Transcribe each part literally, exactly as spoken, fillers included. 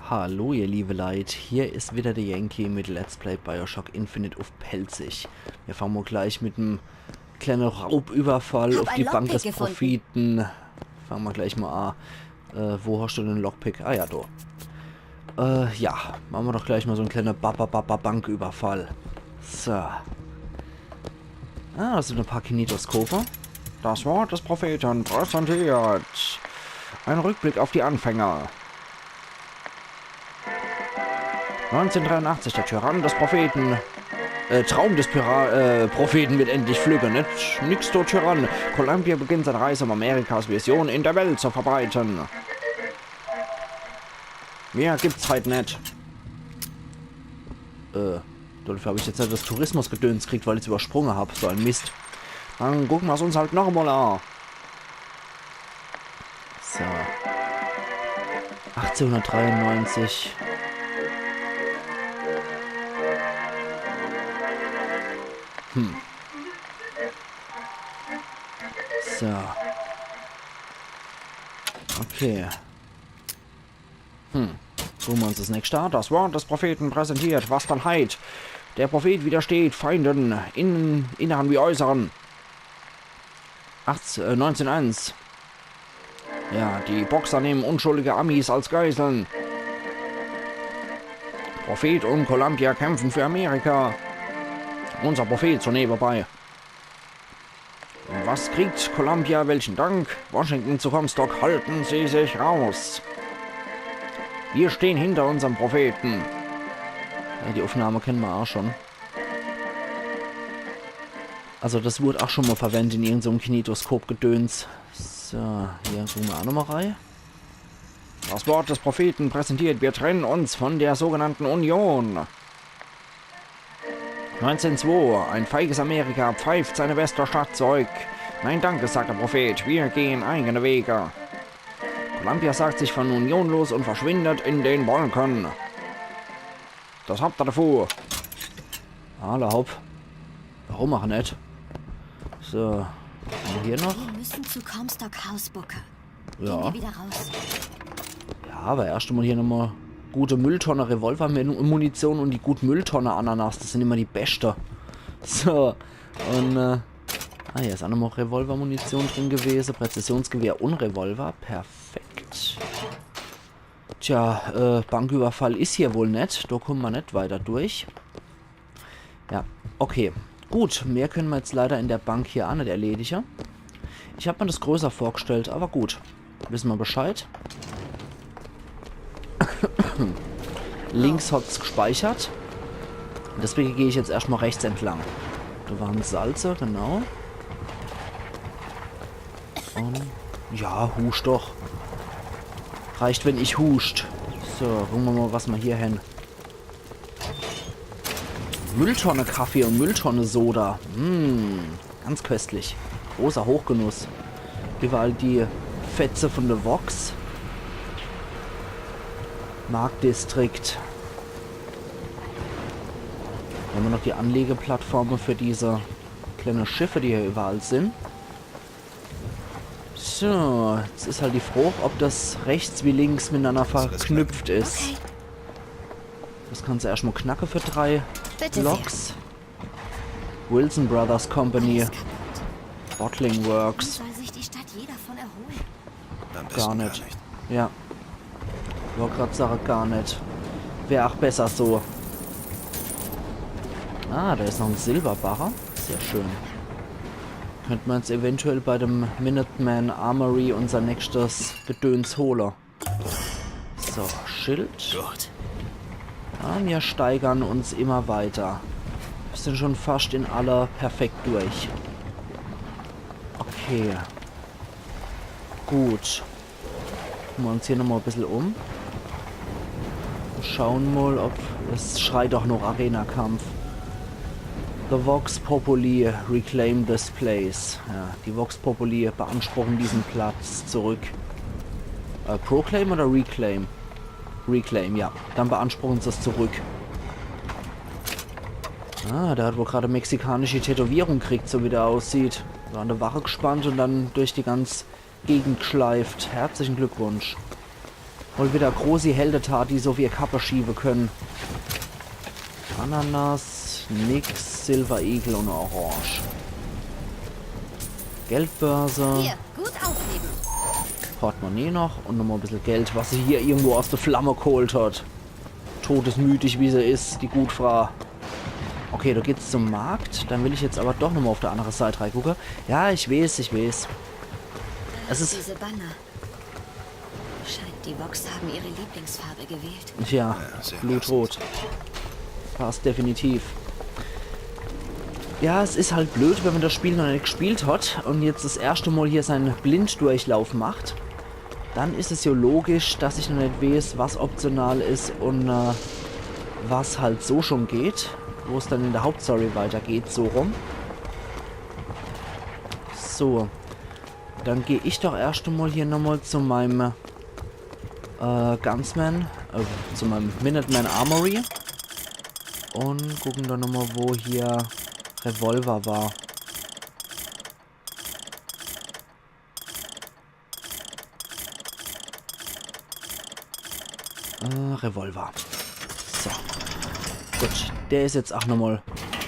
Hallo ihr liebe Leit, hier is wieder de Yankee mit Let's Play BioShock Infinite uff Pälzisch. Mir fange mol gleich mit em kleine Raubüberfall uff die Bank des Propheten. Fange mer gleich mol a. Äh, wo hascht du den Lockpick? Ah ja, do. Äh, ja, mache mer doch gleich mol so en kleine Ba-Ba-Ba-Ba-Banküberfall. So. Ah, das sin e paar Kinetoskope. Das Wort des Propheten präsentiert. Ein Rückblick auf die Anfänge. Neunzehnhundertdreiundachtzig, der Tyrann des Propheten. Äh, Traum des Pyra äh, Propheten wird endlich Flügge, net? Nix do Tyrann. Columbia beginnt seine Reise, um Amerikas Vision in der Welt zu verbreiten. Mehr gibt's halt net. Äh, dodefür hab ich jetzt net das Tourismusgedöns kriegt, weil ich's übersprunge hab. So en Mist. Dann gucke mer's uns halt noch emol a. So. Achtzehnhundertdreiundneunzig. Hm. So. Okay. Hm. Gucke mer uns das nächste a. Das Wort des Propheten präsentiert. Was dann halt? Der Prophet widersteht Feinden, innen, inneren wie äußeren. Acht, äh, neunzehn eins. Ja, die Boxer nehmen unschuldige Amis als Geiseln. Prophet und Columbia kämpfen für Amerika. Unser Prophet so nebenbei. Was kriegt Columbia? Welchen Dank? Washington zu Comstock, halten Sie sich raus. Wir stehen hinter unserem Propheten. Ja, die Aufnahme kenne mer a schon. Also das wurde a schon mol verwendet in irgend so em Kinetoskop-Gedöns. So, hier gucke mer a nochmol rei. Das Wort des Propheten präsentiert, wir trennen uns von der sogenannten Union. Neunzehn zwei, ein feiges Amerika pfeift seine Weste statt zurück. Nein, danke, sagt der Prophet, wir gehen eigene Wege. Columbia sagt sich von Union los und verschwindet in den Wolken. Das habt er davor. Alla hopp. Warum ach net? So. Haben wir hier noch? Wir müssen zu Comstock House, Booker. Gehen wir wieder raus. Ja, aber erscht mol hier nochmol gute Mülltonne Revolvermunition und die gut Mülltonne Ananas. Das sin immer die beschte. So. Und, äh, ah, hier is a nochmol Revolvermunition drin gewese. Präzisionsgewehr und Revolver. Perfekt. Tja, äh, Banküberfall is hier wohl net. Do kumme mer net weiter durch. Ja, okay. Gut, mehr kenne mer jetzt leider in der Bank hier a net erledige. Ich hab mer das größer vorgestellt, aber gut. Wisse mer Bescheid. Links hat's gespeichert. Deswege geh ich jetzt erscht mol rechts entlang. Do waren Salze, genau. Und ja, huscht doch. Reicht, wenn ich huscht. So, gucke mer mol, was mer hier hen. Mülltonne Kaffee und Mülltonne Soda. Mm, ganz köstlich. Großer Hochgenuss. Überall die Fetze von der Vox. Marktdistrikt. Dann haben wir noch die Anlegeplattformen für diese kleine Schiffe, die hier überall sind. So, jetzt is halt die Frage, ob das rechts wie links miteinander verknüpft is. Okay. Das kannst du erstmal knacken für drei Bitte sehr. Blocks. Wilson Brothers Company. Alles kaputt. Bottling Works. Soll sich die Stadt je davon erholen? Am besten gar nicht. Gar nicht. Ja. Wollt grad sagen, gar nicht. Wär auch besser so. Ah, da is noch en Silberbarre. Sehr schön. Könnt mer jetzt eventuell bei dem Minuteman Armory unser nächstes Gedöns hole. So, Schild. Gut. Ja, wir steigern uns immer weiter. Wir sind schon fast in alle perfekt durch. Okay. Gut. Gucken wir uns hier nochmal ein bisschen um. Schauen mal, ob... Es schreit doch noch Arena-Kampf. The Vox Populi reclaim this place. Ja, die Vox Populi beanspruchen diesen Platz zurück. Äh, Proclaim oder Reclaim? Reclaim, ja. Dann beanspruchen sie es zurück. Ah, der hat wohl gerade mexikanische Tätowierung gekriegt, so wie der aussieht. War an der Wache gespannt und dann durch die ganz Gegend geschleift. Herzlichen Glückwunsch. Mol wieder großi Heldetat, die se uff ihr Kappe schiewe könne. Ananas, nix, Silver Eagle un Orange. Geldbörse. Hier, gut aufheben. Portemonnaie noch un nochmol e bissel Geld, was se hier irgendwo aus de Flamme geholt hat. Todesmüdig, wie se is, die gut Frau. Okay, do geht's zum Markt. Dann will ich jetzt awwer doch nochmol uff de annere Seit reigucke. Ja, ich weeß, ich weeß. Es is Diese Banner. Scheint, die Vox haben ihre Lieblingsfarbe gewählt. Tja, ja, sehr blutrot. Passt definitiv. Ja, es is halt blöd, wenn ma das Spiel noch net gespielt hat un jetzt das erschte Mol hier seine Blindurchlauf macht. Dann is es jo logisch, dass ich noch net weeß, was optional is un äh, was halt so schon geht, wo's dann in der Hauptstory weitergeht, so rum. So, dann geh ich doch erschte Mol hier nochmol zu meinem äh, Gunsman, äh, zu meinem Minuteman Armory. Un gucken dann nochmol, wo hier Revolver war. Äh, Revolver. So. Gut, der is jetzt ach nochmol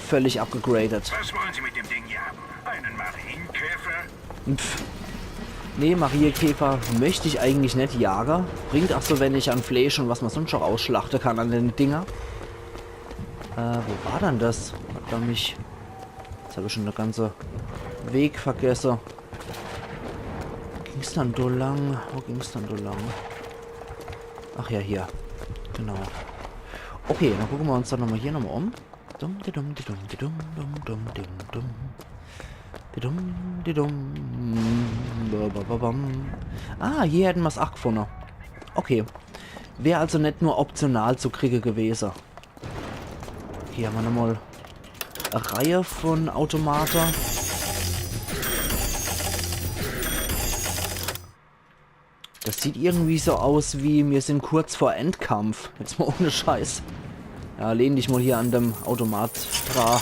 völlig abgegradet. Was wollen Sie mit dem Ding hier haben? Einen Marienkäfer? Pff. Nee, Marienkäfer möcht ich eigentlich net jage. Bringt ach so wenig an Fleisch un was ma sonst noch ausschlachte kann an den Dinger. Äh, wo war dann das? Hat er mich. Jetzt hab ich schon de ganze Weg vergesse. Ging's dann do lang? Wo ging's dann do lang? Ach ja, hier. Genau. Okay, dann gucke ma uns doch nochmol hier nochmol um. Dum, di dum, di dum, di dum, dum, dum, dim, dum. Di dum, di dum. Ba, ba, ba, bam. Ah, hier hätte ma's ach gefunne. Okay. Wär also net nur optional zu kriege gewese. Hier hammer nochmol e Reihe von Automate. Das sieht irgendwie so aus wie, mir sin kurz vor Endkampf. Jetzt mol ohne Scheiß. Ja, lehn dich mol hier an dem Automat dra.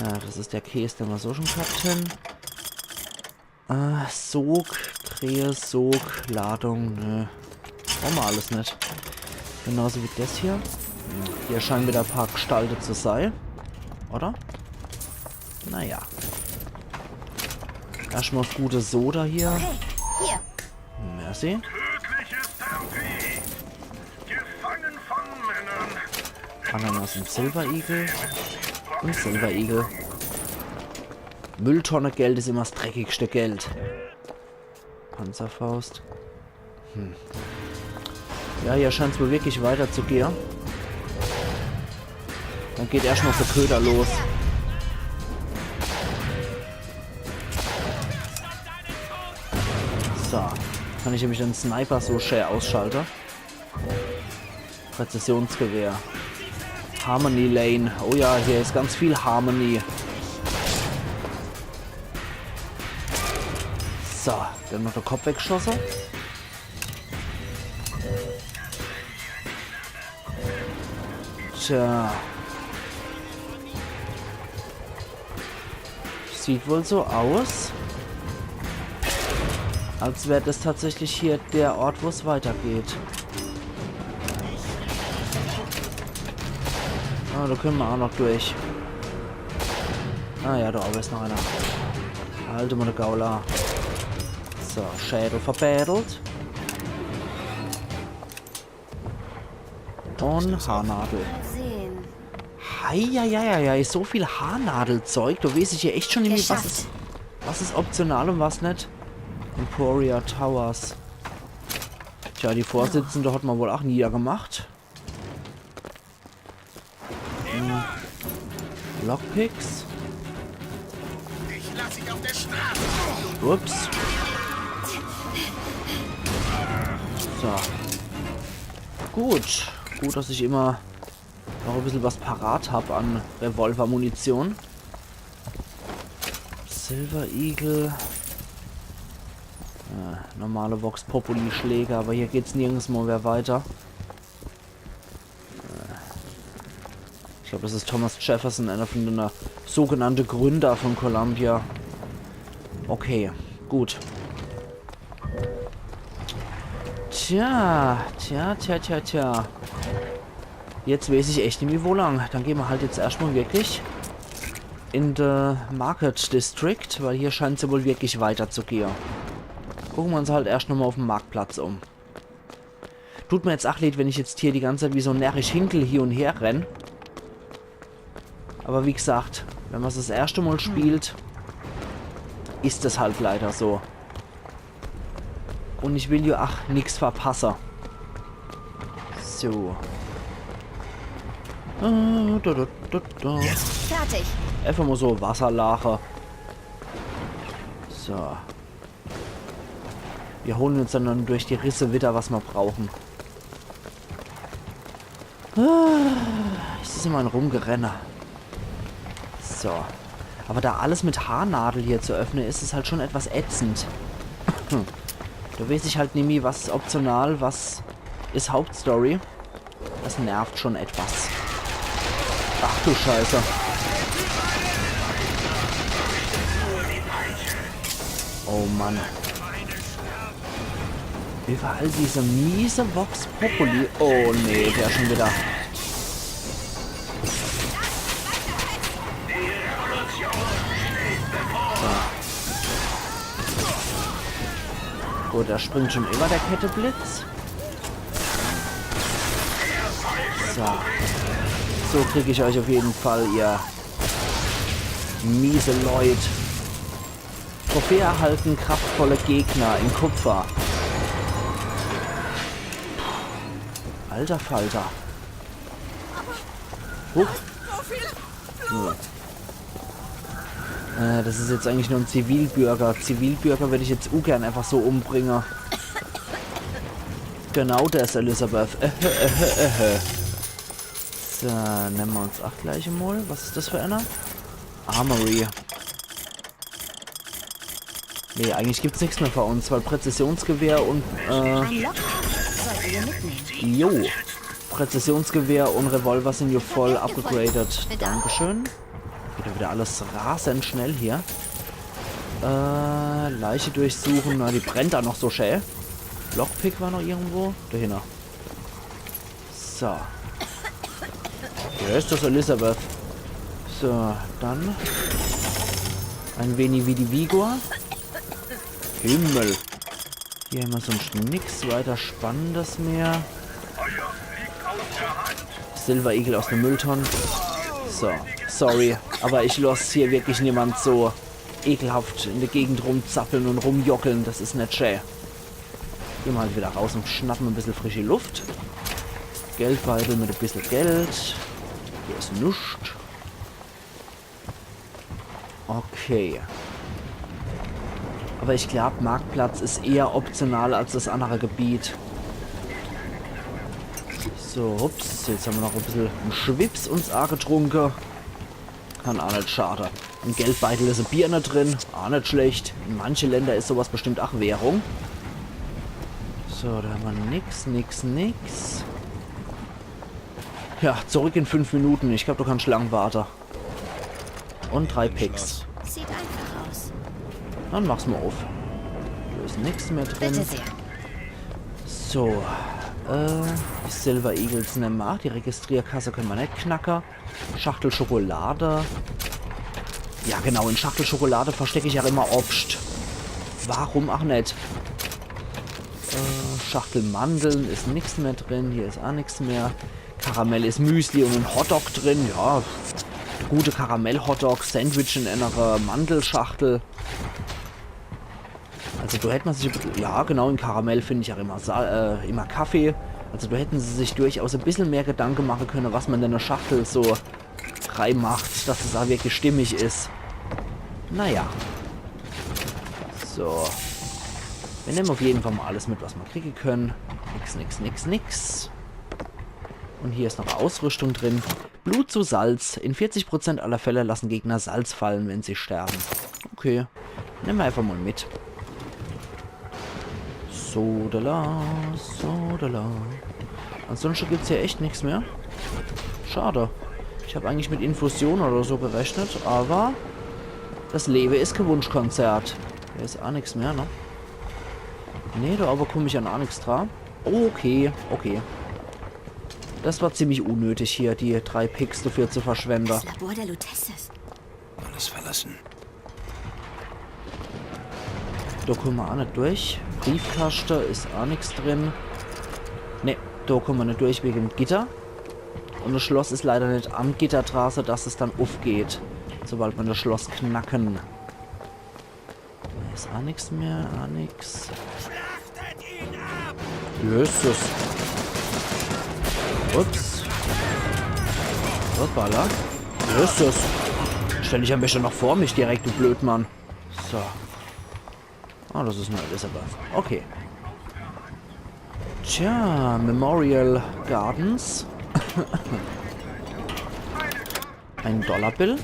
Ja, das is der Käs, den ma so schon gehabt hen. Äh, Sog, Krähe, Sog, Ladung, nö. Brauch ma alles net. Genauso wie des hier. Hm, hier scheinen wieder e paar Gestalte zu sei. Oder? Naja. Erstmal das gute Soda hier. Hey, hier. Merci. Tödliches Stampede. Gefangen von Männern. Ananas und Silver Eagle. Und Silver Eagle. Mülltonne Geld is immer das dreckigste Geld. Panzerfaust. Hm. Ja, hier scheint's wohl wirklich weiterzugehe. Dann geht erstmal der Köder los. So. Kann ich nämlich den Sniper so schä ausschalte. Präzisionsgewehr. Harmony Lane. Oh ja, hier is ganz viel Harmony. So, dann noch der Kopf weggeschosse. Tja. Sieht wohl so aus, als wär das tatsächlich hier der Ort, wo's weitergeht. Ah, da können wir auch noch durch. Ah ja, da oben ist noch einer. Halt mal, der Gaula. So, Schädel verbettelt. Und Haarnadel. Mal sehen. Heieieiei, so viel Haarnadelzeug. Da weiß ich ja echt schon nicht mehr, was ist, was ist optional und was nicht. Emporia Towers. Tja, die Vorsitzende hat man wohl auch niedergemacht. Hm. Lockpicks. Ich lass dich auf der Straße. Ups. So. Gut. Gut, dass ich immer noch ein bisschen was parat hab an Revolvermunition. Silver Eagle. Äh, normale Vox Populi Schläge, aber hier geht's nirgends mal mehr weiter. Äh, ich glaub, das ist Thomas Jefferson, einer von den sogenannten Gründer von Columbia. Okay, gut. Tja, tja, tja, tja, tja. Jetzt weeß ich echt nimmi, wo lang. Dann gehn mer halt jetzt erscht mol wirklich in de Market District, weil hier scheint's jo wohl wirklich weiterzugehe. Gucke mer uns halt erscht nochmol uffm Marktplatz um. Tut mer jetzt ach leed, wenn ich jetzt hier die ganz Zeit wie so e närrisch Hinkel hie un her renn. Awwer wie gesagt, wenn mer's das erschte Mol spielt, is das halt leider so. Un ich will jo ach nix verpasse. So. Äh, da, da, da, da. Fertig. Einfach mol so Wasserlache. So. Mir hole uns dann durch die Risse widder, was mer brauche. Ah, es is immer e Rumgerenne. So. Awwer da alles mit Haarnadel hier zu öffne, is es halt schun etwas ätzend. Do weeß ich halt nimmi, was is optional, was is Hauptstory. Das nervt schun etwas. Ach du Scheiße. Oh Mann. Üwwerall diese miese Vox Populi. Oh nee, der schun widder. So. Gut, der springt schun iwwer, der Ketteblitz. So. So krieg ich eich uff jeden Fall, ihr miese Leut. Trophäe erhalten, kraftvolle Gegner in Kupfer. Alter Falter. Huch. So viel Blut. Äh, das is jetzt eigentlich nur e Zivilbürger. Zivilbürger würd ich jetzt ungern einfach so umbringe. Genau das, Elizabeth. Äh, äh, äh, äh. So, nemme mer uns ach gleich mol. Was is das für ener? Armory. Nee, eigentlich gibt's nix mehr für uns, weil Präzisionsgewehr un, äh, Ein Lock sollten wir mitnehmen. Jo. Präzisionsgewehr un Revolver sin jo voll upgegradet. Dankeschön. Geht jo widder alles rasend schnell hier. Äh, Leiche durchsuche. Na, die brennt do noch so schä. Lockpick war noch irgendwo. Do hinne. So. Hier is das Elizabeth. So, dann e wenig wie die Vigor. Himmel. Hier hämmer sunscht nix weiter Spannendes mehr. Silver Eagle aus de Mülltonn. So, sorry, awwer ich loss hier wirklich niemand so ekelhaft in de Gegend rumzappeln un rumjockeln. Das is net schä. Gehn mer halt widder raus un schnappe e bissel frischi Luft. Geldbeitel mit e bissel Geld. Hier is nuscht. Okay. Awwer ich glaab, Marktplatz is eher optional als das annere Gebiet. So, ups, jetzt hämmer noch e bissel en Schwips uns aagetrunke. Kann aa net schade. Im Geldbeitel is e Birne drin, aa net schlecht. In manche Länder is sowas bestimmt ach Währung. So, do hämmer nix, nix, nix. Ja, zurück in fünf Minuten. Ich glaab, do kannsch lang warte. Un drei Picks. Sieht einfach aus. Dann mach's mol uff. Do is nix mehr drin. Bitte sehr. So, äh, die Silver Eagles nemme mer. Die Registrierkasse kenne mer net knacke. Schachtel Schokolade. Ja, genau, in Schachtel Schokolade versteck ich ach immer Obscht. Warum ach net? Äh, Schachtel Mandeln is nix mehr drin. Hier is aa nix mehr. Karamell is Müsli un en Hotdog drin. Ja, gute Karamell-Hotdog, Sandwich in enere Mandelschachtel. Also do hätt mer sich e bissel, ja genau, in Karamell find ich ach immer Sa-, äh, immer Kaffee. Also do hätten se sich durchaus e bissel mehr Gedanke mache kenne, was mer in de Schachtel so reimacht, dass es ach wirklich stimmig is. Naja. So. Mir nemme uff jeden Fall mol alles mit, was mer kriege kenne. Nix, nix, nix, nix. Un hier is noch Ausrüschtung drin. Blut zu Salz. In vierzig Prozent aller Fälle lassen Gegner Salz fallen, wenn sie sterben. Okay. Nemme mer einfach mol mit. Sodala, sodala. Ansonschte gibt's hier echt nix mehr. Schade. Ich hab eigentlich mit Infusion oder so gerechnet, awwer das Lewe is kä Wunschkonzert. Hier is ach nix mehr, ne? Nee, do owwe kumm ich an ach nix dra. Okay, okay. Das war ziemlich unnötig hier, die drei Picks dafür zu verschwenden. Das Labor der Luteces. Alles verlassen. Do kumme mer aa net durch. Briefkaschte is aa nix drin. Ne, do kumme mer net durch wege dem Gitter. Und das Schloss is leider net am Gitter dra, so dass es dann uffgeht, sobald mer das Schloss knacken. Do is aa nix mehr, aa nix. Jesus. Ups. Hoppala. Jesus. Stell dich am besten noch vor mich direkt, du Blödmann. So. Ah, das is nur Elizabeth. Okay. Tja, Memorial Gardens. Ein Dollarbill.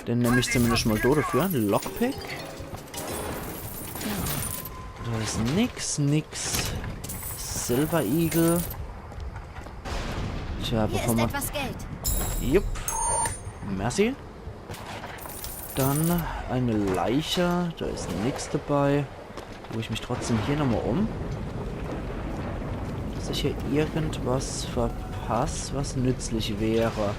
Den nemm ich zumindest mal do dafür. Lockpick. Do is nix, nix. Silver Eagle. Tja, Hier ist bevor mer... etwas Geld. Jupp. Merci. Dann eine Leiche. Do is nix dabei. Guck ich mich trotzdem hier nochmal um. Dass ich hier irgendwas verpass, was nützlich wäre.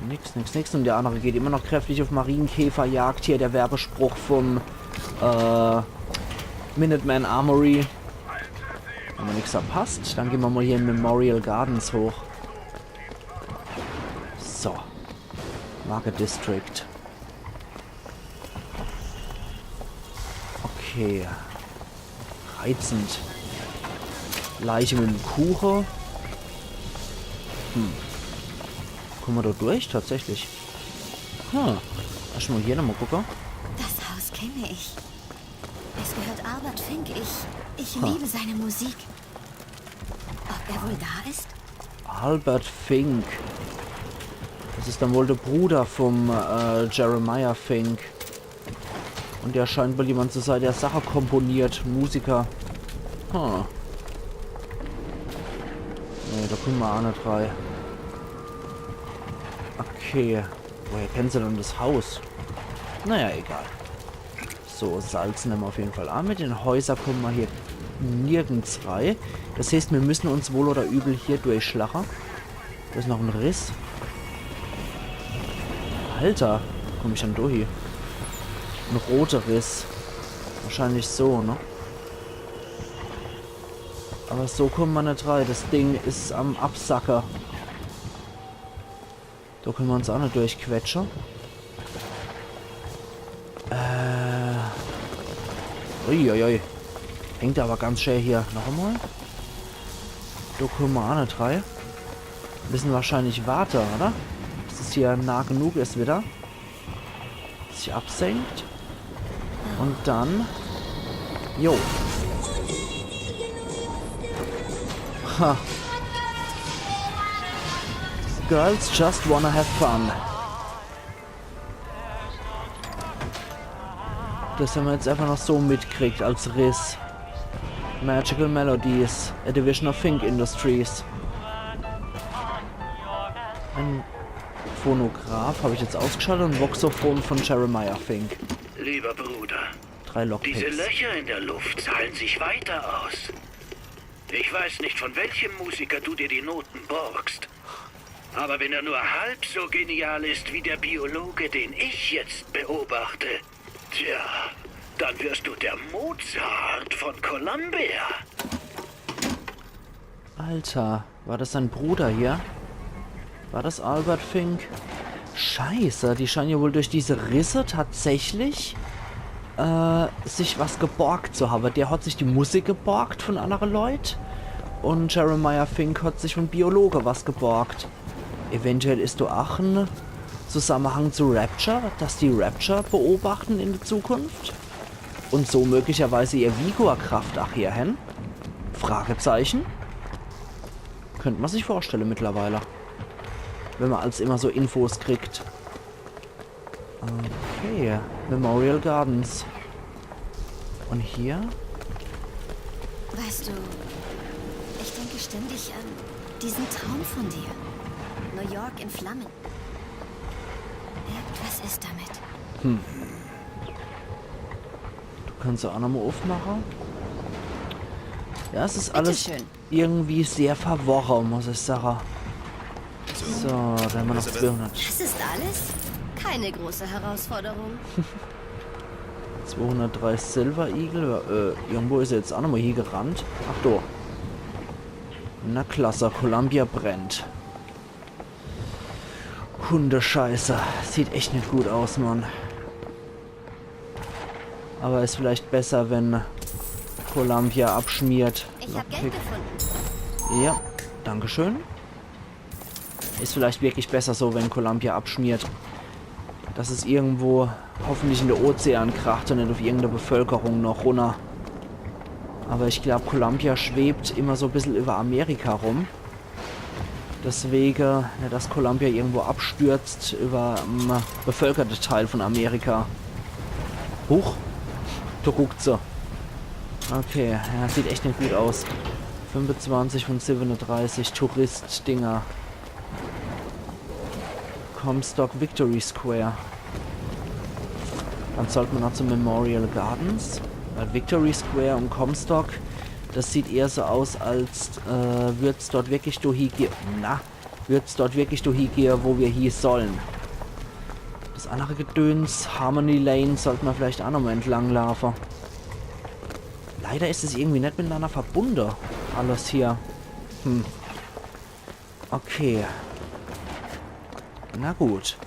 Nix, nix, nix. Und der andere geht immer noch kräftig auf Marienkäferjagd. Hier der Werbespruch vom äh, Minuteman Armory. Wenn mer nix verpasst, dann gehn mer mal hier in Memorial Gardens hoch. So. Market District. Okay. Reizend. Leiche mit dem Kuche. Hm. Kumme mer do durch? Tatsächlich. Hm. Erscht mal hier nochmal gucke. Das Haus kenne ich. Es gehört Albert Fink. Ich, ich Ha. liebe seine Musik. Ob er wohl da ist? Albert Fink. Das is dann wohl der Bruder vom äh, Jeremiah Fink. Und der scheint wohl jemand zu sein, der Sache komponiert, Musiker. Hm. Nee, do kumme mer aa net rei. Okay. Woher kennen se dann das Haus? Naja, egal. So, Salz nemme mer auf jeden Fall aa mit. In Häuser kumme mer hier nirgends rei. Das heißt, mir müssen uns wohl oder übel hier durchschlache. Do is noch en Riss. Alter, wo kumm ich dann do hie? En roter Riss. Wahrscheinlich so, ne? Aber so kumme mer net rei. Das Ding is am Absacke. Do kenne mer uns aa net durchquetsche. Äh. Uiuiui. Hängt aber ganz schä hier. Noch emal. Do kumme mer aa net rei. Müssen wahrscheinlich warte, oder? Bis es hier nah genug is wieder. Sich absenkt. Und dann. Jo. Ha. Girls just wanna have fun. Das hän mer jetzt einfach noch so mitkriegt als Riss. Magical Melodies, a division of Fink Industries. Ein Phonograph habe ich jetzt ausgeschaltet und Voxophon von Jeremiah Fink. Lieber Bruder, Drei diese Lockpicks. Löcher in der Luft zahlen sich weiter aus. Ich weiß nicht, von welchem Musiker du dir die Noten borgst. Aber wenn er nur halb so genial ist wie der Biologe, den ich jetzt beobachte, tja, dann wirst du der Mozart von Columbia. Alter, war das sein Bruder hier? War das Albert Fink? Scheiße, die scheinen ja wohl durch diese Risse tatsächlich äh, sich was geborgt zu haben. Der hat sich die Musik geborgt von andere Leut und Jeremiah Fink hat sich von Biologe was geborgt. Eventuell is do ach en Zusammenhang zu Rapture, dass die Rapture beobachten in der Zukunft und so möglicherweise ihr Vigor-Kraft ach hier hän. Fragezeichen. Könnt man sich vorstellen mittlerweile. Wenn man als immer so Infos kriegt. Okay, Memorial Gardens. Und hier? Weißt du, ich denke ständig an diesen Traum von dir. New York in Flammen. Irgendwas ist damit. Hm. Kannst du auch nochmal aufmachen? Ja, es ist alles Bitteschön. irgendwie sehr verworren, muss ich sagen. So, da haben wir noch zweihundert. Das ist alles? Keine große Herausforderung. zweihundertdrei Silver Eagle. Äh, irgendwo ist er jetzt auch nochmal hier gerannt. Ach, da. Na klasse, Columbia brennt. Hundescheiße. Sieht echt nicht gut aus, Mann. Aber ist vielleicht besser, wenn Columbia abschmiert. Ich hab Geld gefunden. Ja, dankeschön. Ist vielleicht wirklich besser so, wenn Columbia abschmiert. Dass es irgendwo hoffentlich in de Ozean kracht und nicht auf irgendeine Bevölkerung noch runter. Aber ich glaub, Columbia schwebt immer so ein bisschen über Amerika rum. Deswegen, nicht, dass Columbia irgendwo abstürzt über ähm, bevölkerte Teil von Amerika. Huch, da guckt sie. Okay, ja, sieht echt nicht gut aus. fünfundzwanzig von siebenunddreißig Tourist-Dinger. Comstock Victory Square. Dann sollte man noch zu Memorial Gardens. Weil Victory Square und Comstock, das sieht eher so aus, als äh, wird's dort wirklich durch hier ge-, na, wird's dort wirklich durch hier gehen, wo wir hier sollen. Das andere Gedöns, Harmony Lane, sollte man vielleicht auch nochmal entlang laufen. Leider ist es irgendwie nicht miteinander verbunden, alles hier. Hm. Okay. Na gut.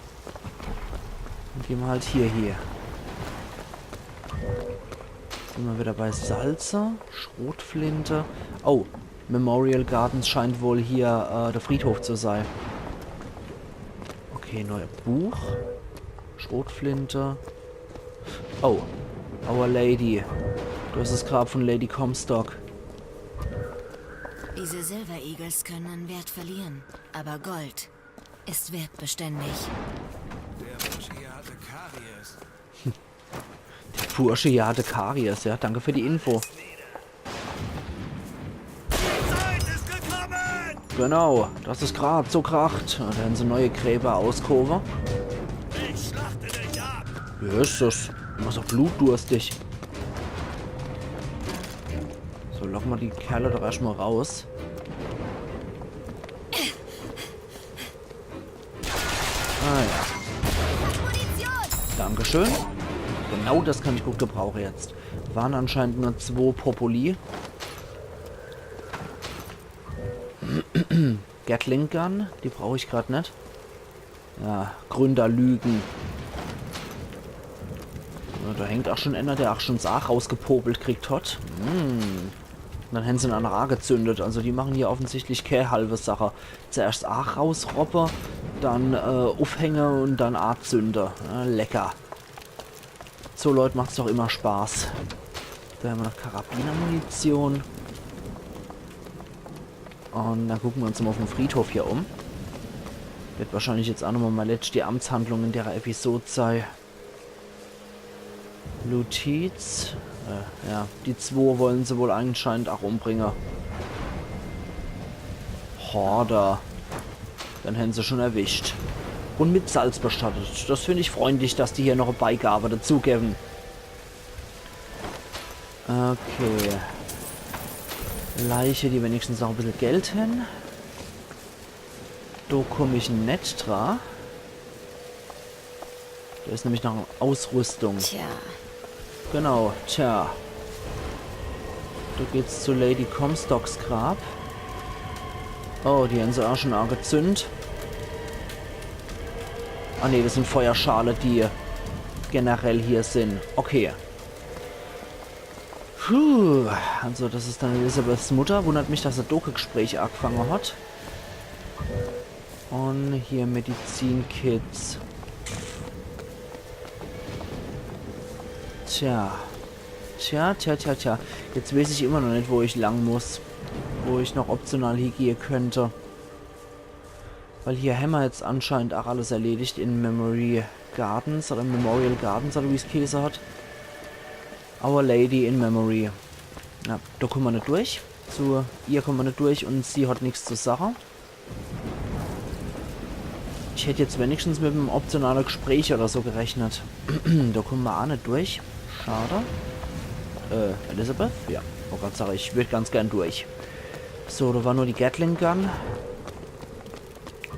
Dann gehen wir halt hier, hier. Sind wir wieder bei Salze, Schrotflinte. Oh, Memorial Gardens scheint wohl hier äh, der Friedhof zu sein. Okay, neues Buch. Schrotflinte. Oh, Our Lady. Das ist das Grab von Lady Comstock. Diese Silver Eagles können an Wert verlieren, aber Gold ist wertbeständig. Der Bursche hier hatte Karies. Der Bursche hier hatte Karies, ja. Danke für die Info. Genau, dass es grad so kracht. Da haben sie neue Gräber ausgehoben. Ich schlachte dich ab. Wer ist das? Immer so blutdurstig. So, locken wir die Kerle doch erstmal raus. Ah ja. Dankeschön. Genau das kann ich gut gebrauchen jetzt. Waren anscheinend nur zwei Populi. Gatling Gun, die brauche ich grad net. Ja, Gründerlügen. Ja, da hängt auch schon einer, der auch schon Saach rausgepopelt kriegt hat. Hm. Dann haben sie einen Anrage gezündet. Also die machen hier offensichtlich keine halbe Sache. Zuerst Aach rausroppe, dann äh, aufhänge und dann Aach zünde. Ja, lecker. So Leute macht's doch immer Spaß. Da haben wir noch Karabinermunition. Und dann gucken wir uns mal auf dem Friedhof hier um. Wird wahrscheinlich jetzt auch nochmal meine letzte Amtshandlung in der Episode sein. Lutiz. Äh, ja, die zwei wollen sie wohl anscheinend auch umbringen. Horde. Dann hätten sie schon erwischt. Und mit Salz bestattet. Das finde ich freundlich, dass die hier noch eine Beigabe dazugeben. Okay. Leiche, die wenigstens auch ein bisschen Geld hin. Da komm ich net dra. Da ist nämlich noch eine Ausrüstung. Tja, Genau, tja. Da geht's zu Lady Comstocks Grab. Oh, die haben sie auch schon angezündet. Ah ne, das sind Feuerschale, die generell hier sind. Okay. Puh, also das ist dann Elizabeths Mutter. Wundert mich, dass das Doku-Gespräch angefangen hat. Und hier Medizinkits. Tja. Tja, tja, tja, tja. Jetzt weiß ich immer noch nicht, wo ich lang muss. Wo ich noch optional hingehen könnte. Weil hier haben wir jetzt anscheinend auch alles erledigt in Memory Gardens oder Memorial Gardens oder wie es geheißen hat. Our Lady in Memory. Ja, da kommen wir nicht durch. Zu ihr kommen wir nicht durch und sie hat nichts zu sagen. Ich hätte jetzt wenigstens mit einem optionalen Gespräch oder so gerechnet. Da kommen wir auch nicht durch. Schade. Äh, Elizabeth? Ja. Oh Gott, sag ich, ich würd ganz gern durch. So, da war nur die Gatling Gun.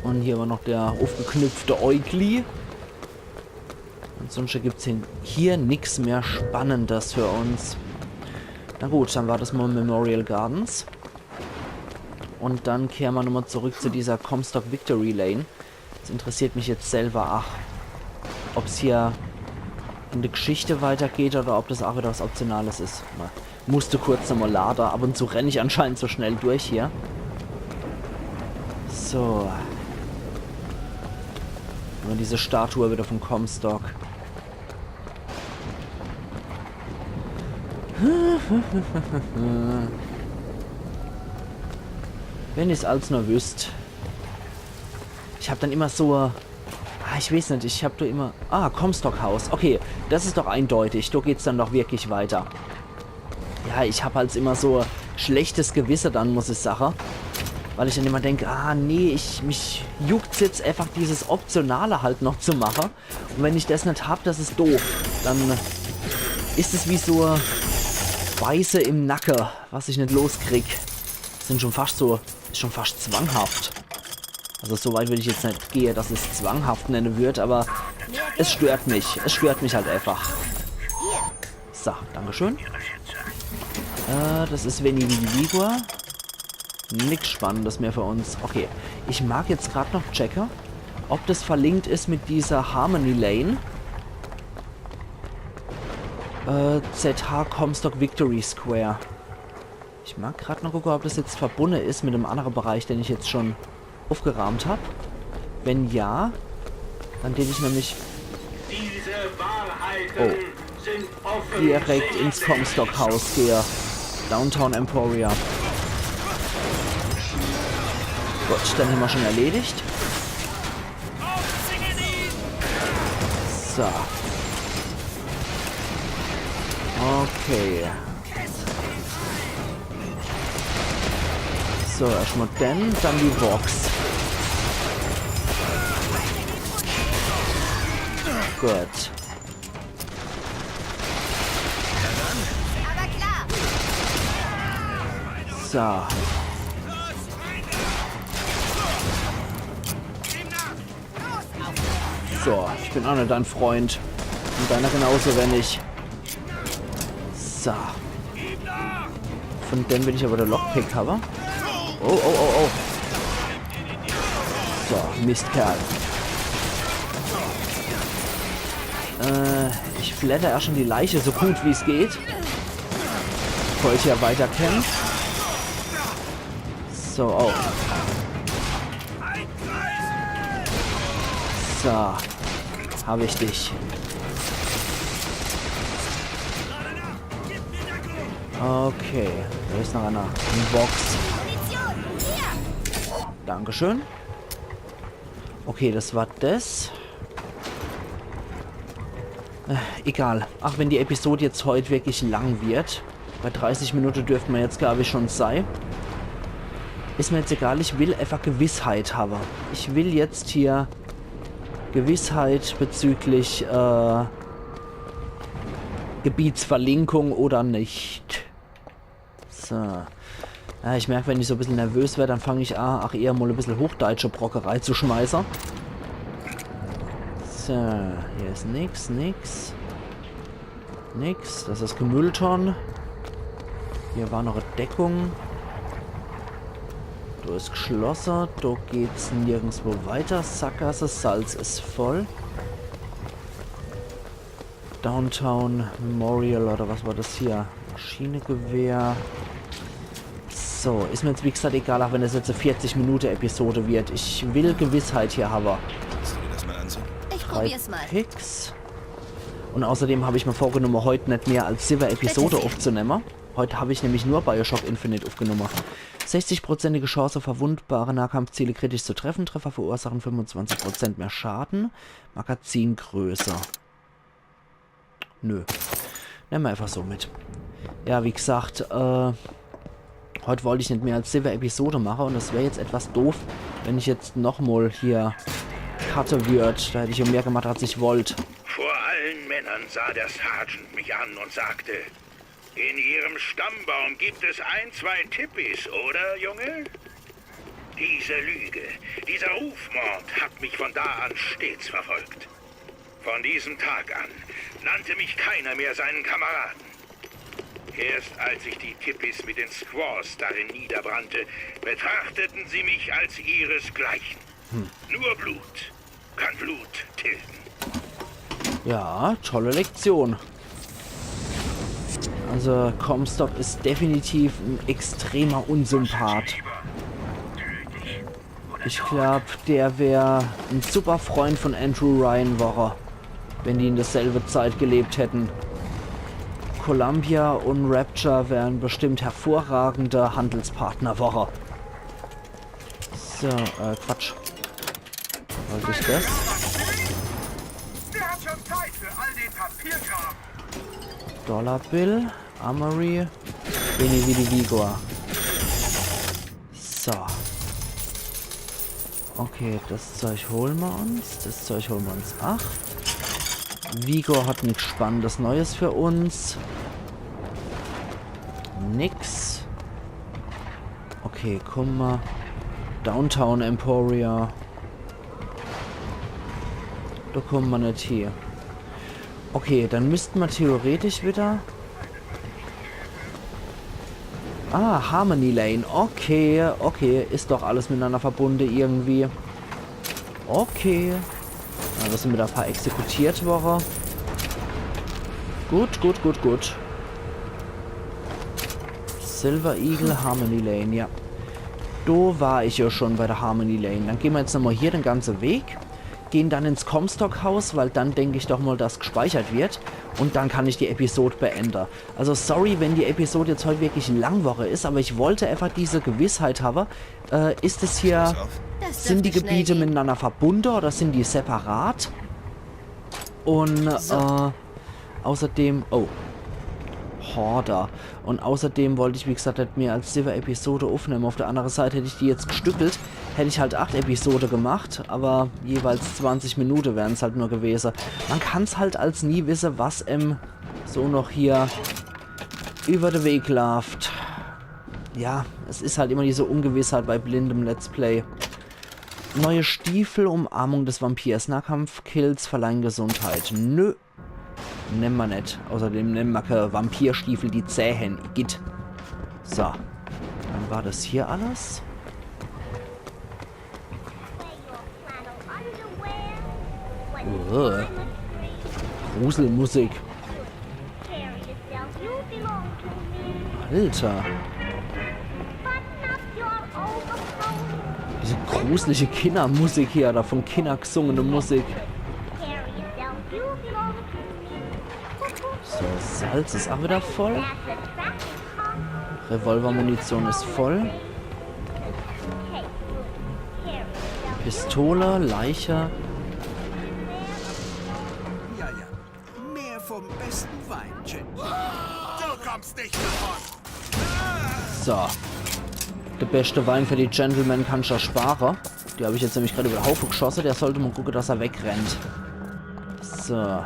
Und hier war noch der aufgeknüpfte Äugli. Ansonsten gibt's hier, hier nix mehr Spannendes für uns. Na gut, dann war das mal Memorial Gardens. Und dann kehren wir nochmal zurück zu dieser Comstock Victory Lane. Das interessiert mich jetzt selber, ach, ob's hier in der Geschichte weitergeht oder ob das auch wieder was Optionales ist. Na, musste kurz nochmal laden. Ab und zu renn ich anscheinend so schnell durch hier. So. Immer diese Statue wieder von Comstock. Wenn ich's als nur wüsst. Ich hab dann immer so, ah, ich weiß nicht, ich hab da immer, ah, Comstock House. Okay, das ist doch eindeutig. Da geht's dann doch wirklich weiter. Ja, ich hab halt immer so schlechtes Gewisse dann, muss ich sagen. Weil ich dann immer denk, ah, nee, ich, mich juckt's jetzt einfach, dieses Optionale halt noch zu machen. Und wenn ich das nicht hab, das ist doof. Dann ist es wie so Beiße im Nacke, was ich nicht loskrieg. Sind schon fast so, ist schon fast zwanghaft. Also so weit würde ich jetzt nicht gehen, dass ich's zwanghaft nennen würd, aber es stört mich. Es stört mich halt einfach. So, dankeschön. Äh, das ist Veni Vidi Vigor. Nix Spannendes mehr für uns. Okay, ich mag jetzt grad noch checke, ob das verlinkt ist mit dieser Harmony Lane. Äh, Z H Comstock Victory Square. Ich mag grad noch gucke, ob das jetzt verbunde ist mit dem andere Bereich, den ich jetzt schon aufgeraumt hab. Wenn ja, dann tät ich nämlich Diese Wahrheiten Oh. sind direkt ins Comstock House gehe. Downtown Emporia. Gut, den hämmer schon erledigt. So. Okay. So, erstmal den, dann die Box. Gut. So. So, ich bin auch nicht dein Freund. Und deiner genauso wenig. So. Von dem will ich aber de Lockpick habe. Oh, oh, oh, oh. So, Mistkerl. Äh, ich blätter erst schon die Leiche so gut wie's geht. Bevor ich hier weiter kämpf. So, oh. So. Hab ich dich. Okay, da ist noch einer. Eine Box. Dankeschön. Okay, das war das. Äh, egal. Ach, wenn die Episode jetzt heut wirklich lang wird. Bei dreißig Minute dürfte mer jetzt, glaub ich, schon sei. Is mer jetzt egal, ich will einfach Gewissheit habe. Ich will jetzt hier Gewissheit bezüglich, äh, Gebietsverlinkung oder nicht. So. Ja, ich merk, wenn ich so bissel nervös wer, dann fang ich a, ach eher mol e bissel hochdeutsche Brocke reizuschmeiße. So, hier is nix, nix. Nix, das is Mülltonn. Hier war noch e Deckung. Do is geschlosse, do geht's nirgendswo weiter. Sackgasse, Salz is voll. Downtown Memorial oder was war das hier? Maschinegewehr. So, is mir jetzt wie gesagt egal, auch wenn das jetzt e vierzig Minute Episode wird. Ich will Gewissheit hier habe. Willst du dir das mal ansehen? Ich probier's mal. Picks. Und außerdem hab ich mir vorgenommen, heut net mehr als siwwe Episode aufzunehmen. Heut hab ich nämlich nur Bioshock Infinite aufgenommen. Sechzig Prozent Chance, verwundbare Nahkampfziele kritisch zu treffen. Treffer verursachen fünfundzwanzig Prozent mehr Schaden. Magazingröße. Nö. Nemme mer einfach so mit. Ja, wie gesagt, äh, heut wollt ich net mehr als siwwe Episode mache und es wär jetzt etwas doof, wenn ich jetzt noch mol hier cutte würd. Da hätt ich jo mehr gemacht, als ich wollt. Vor allen Männern sah der Sergeant mich an und sagte: In Ihrem Stammbaum gibt es ein, zwei Tippis, oder, Junge? Diese Lüge, dieser Rufmord hat mich von da an stets verfolgt. Von diesem Tag an nannte mich keiner mehr seinen Kameraden. Erst als ich die Tippis mit den Squaws darin niederbrannte, betrachteten sie mich als ihresgleichen. Nur Blut kann Blut tilgen. Ja, tolle Lektion. Also Comstock is definitiv en extremer Unsympath. Ich glaub, der wär en super Freund von Andrew Ryan worre, wenn die in derselbe Zeit gelebt hätten. Columbia und Rapture wären bestimmt hervorragende Handelspartner worre. So, äh, Quatsch. Wollte ich das? Wer hat schon Zeit für all den Papierkram? Dollar Bill, Armory, Veni Vidi Vigor. So. Okay, das Zeug holen wir uns. Das Zeug holen wir uns. Ach. Vigor hat nix Spannendes Neues für uns. Nix. Okay, komm mal. Downtown Emporia. Da kommen wir nicht hier. Okay, dann müssten wir theoretisch wieder. Ah, Harmony Lane. Okay, okay. Ist doch alles miteinander verbunden irgendwie. Okay. Ja, da sind wieder ein paar exekutiert worden. Gut, gut, gut, gut. Silver Eagle, Harmony Lane, ja. Da war ich ja schon bei der Harmony Lane. Dann gehen wir jetzt nochmal hier den ganzen Weg. Gehen dann ins Comstock Haus, weil dann denke ich doch mal, dass gespeichert wird. Und dann kann ich die Episode beenden. Also sorry, wenn die Episode jetzt heute wirklich lang worre ist, aber ich wollte einfach diese Gewissheit haben. Äh, ist es hier, Das sind die dürfte schnell Gebiete gehen. Miteinander verbunden oder sind die separat? Und äh, außerdem, oh, Hoarder. Und außerdem wollte ich, wie gesagt, nicht mehr als sieben Episode aufnehmen. Auf der anderen Seite hätte ich die jetzt gestückelt, hätte ich halt acht Episode gemacht, aber jeweils zwanzig Minuten wären's halt nur gewesen. Man kann's halt als nie wissen, was em so noch hier über den Weg läuft. Ja, es ist halt immer diese Ungewissheit bei blindem Let's Play. Neue Stiefel, Umarmung des Vampirs. Nahkampf-Kills verleihen Gesundheit. Nö. Nemm ma net. Außerdem nemm ma ke Vampirstiefel, die zäh hen. Igitt. So. Dann war das hier alles. Uh. Gruselmusik. Alter. Diese gruselige Kindermusik hier, da von Kinder gesungene Musik. So, Salz ist auch wieder voll. Revolvermunition ist voll. Pistole, Leiche. Ja, ja. Mehr vom besten Wein, Chet. Du kommst nicht davon. So. Der beste Wein für die Gentlemen kann ich ja sparen. Die habe ich jetzt nämlich gerade über den Haufen geschossen. Der sollte mal gucken, dass er wegrennt. So.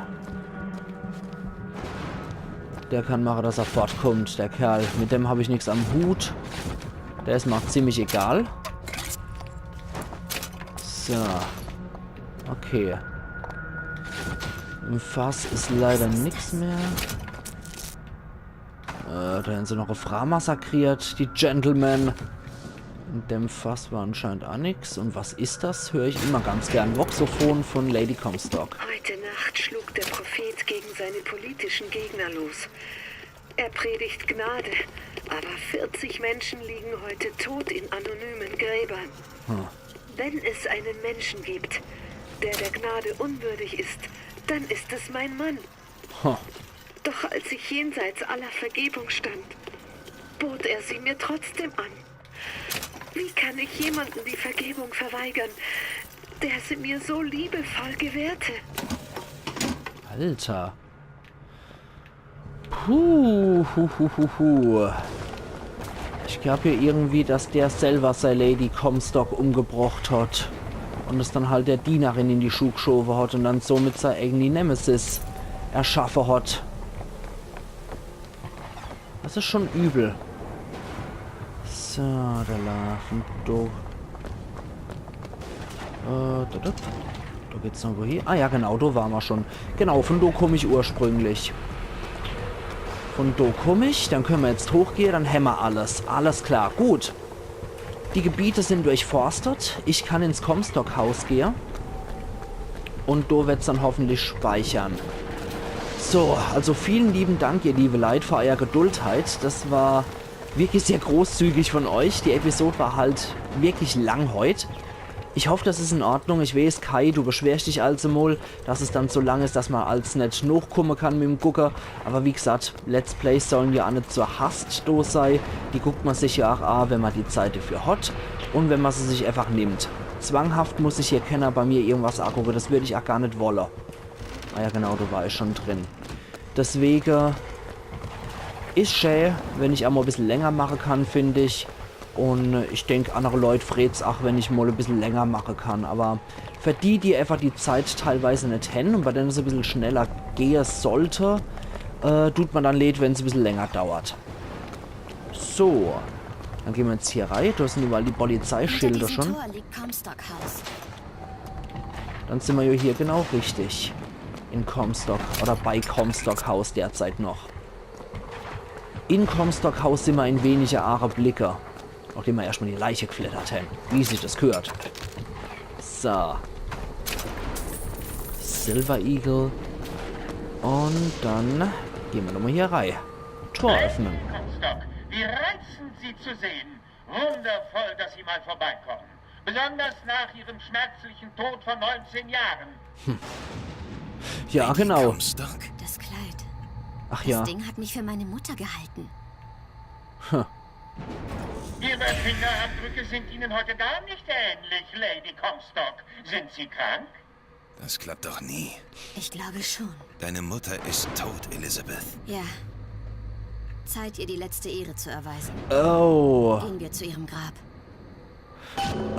Der kann machen, dass er fortkommt, der Kerl. Mit dem habe ich nichts am Hut. Der ist mir auch ziemlich egal. So. Okay. Im Fass ist leider nichts mehr. Äh, da haben sie noch eine Frau massakriert, die Gentlemen. In dem Fass war anscheinend auch nix. Und was ist das? Höre ich immer ganz gern. Voxophon von Lady Comstock. Heute Nacht schlug der Prophet gegen seine politischen Gegner los. Er predigt Gnade, aber vierzig Menschen liegen heute tot in anonymen Gräbern. Hm. Wenn es einen Menschen gibt, der der Gnade unwürdig ist, dann ist es mein Mann. Huh. Doch als ich jenseits aller Vergebung stand, bot er sie mir trotzdem an. Wie kann ich jemandem die Vergebung verweigern, der sie mir so liebevoll gewährte? Alter. Puh, hu, hu, hu, hu. Ich glaub hier irgendwie, dass der selber sei Lady Comstock umgebracht hat. Und es dann halt der Dienerin in die Schuh geschoben hat und dann somit sei eigene Nemesis erschaffen hat. Des is schon übel. So, do laafe do. Äh, do, do. Do geht's noch wohin? Ah ja, genau, do ware mer schon. Genau, von do komm ich ursprünglich. Von do komm ich, dann könne mer jetzt hochgehe, dann hämmer alles. Alles klar, gut. Die Gebiete sin durchforstet. Ich kann ins Comstock-Haus gehe. Und do werd's dann hoffentlich speichere. So, also vielen lieben Dank, ihr liebe Leit, für euer Geduldheit. Des war wirklich sehr großzügig von euch. Die Episode war halt wirklich lang heut. Ich hoff, des is in Ordnung. Ich weeß, Kai, du beschwerst dich als emol, dass es dann so lang is, dass mer als net nochkumme kann mit em Gucke. Aber wie gesagt, Let's Plays sollen ja aa net zur Hast do sei. Die guckt mer sich ja aa an, wenn mer die Zeit dafür hat und wenn mer se sich einfach nimmt. Zwanghaft muss sich hier kenner bei mir irgendwas angucke, des würd ich aa gar net wolle. Ah ja, genau, do war ich schon drin. Deswege is schä, wenn ich emol e bissel länger mache kann, find ich. Und ich denk, annere Leit freet's aa, wenn ich mol e bissel länger mache kann. Aber für die, die einfach die Zeit teilweise net hän und bei denne es e bissel schneller gehe sollt, äh, dut mer dann leed, wenn's e bissel länger dauert. So, dann gehn mer jetzt hier rei. Do sin überall die Polizeischilder schon. Hinter diesem Tor liegt Comstock House. Dann sin mer ja hier genau richtig. In Comstock. Oder bei Comstock House derzeit noch. In Comstock House sin mer in wenige Aageblicke. Nachdem mer erscht mol die Leiche gefleddert hän. Wie sich des gehört. So. Silver Eagle. Und dann gehn mer nochmol hier rei. Tor öffne. Comstock, wie reizend, Sie zu sehen. Wundervoll, dass Sie mal vorbeikommen. Besonders nach Ihrem schmerzlichen Tod vor neunzehn Jahren. Ja, genau. Comstock? Das Kleid. Ach Das ja. Ding hat mich für meine Mutter gehalten. Ihre Fingerabdrücke sind Ihnen heute gar nicht ähnlich, Lady Comstock. Sind Sie krank? Das klappt doch nie. Ich glaube schon. Deine Mutter ist tot, Elizabeth. Ja. Zeit, ihr die letzte Ehre zu erweisen. Oh. Gehen wir zu ihrem Grab.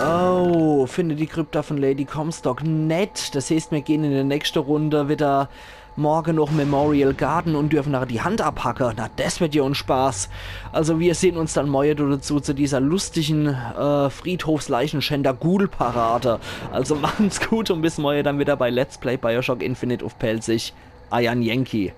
Oh, finde die Krypta von Lady Comstock nett. Des heeßt, mir gehn in de nächschte Runde wieder morge noch Memorial Garden und dürfen da die Hand abhacke. Na, des wird ja en Spaß. Also wir sehn uns dann morge dazu zu dieser lustigen äh, Friedhofsleichenschänder-Ghoul-Parade. Also machen's gut und bis morge dann wieder bei Let's Play Bioshock Infinite uff Pälzisch. Eier Yankee.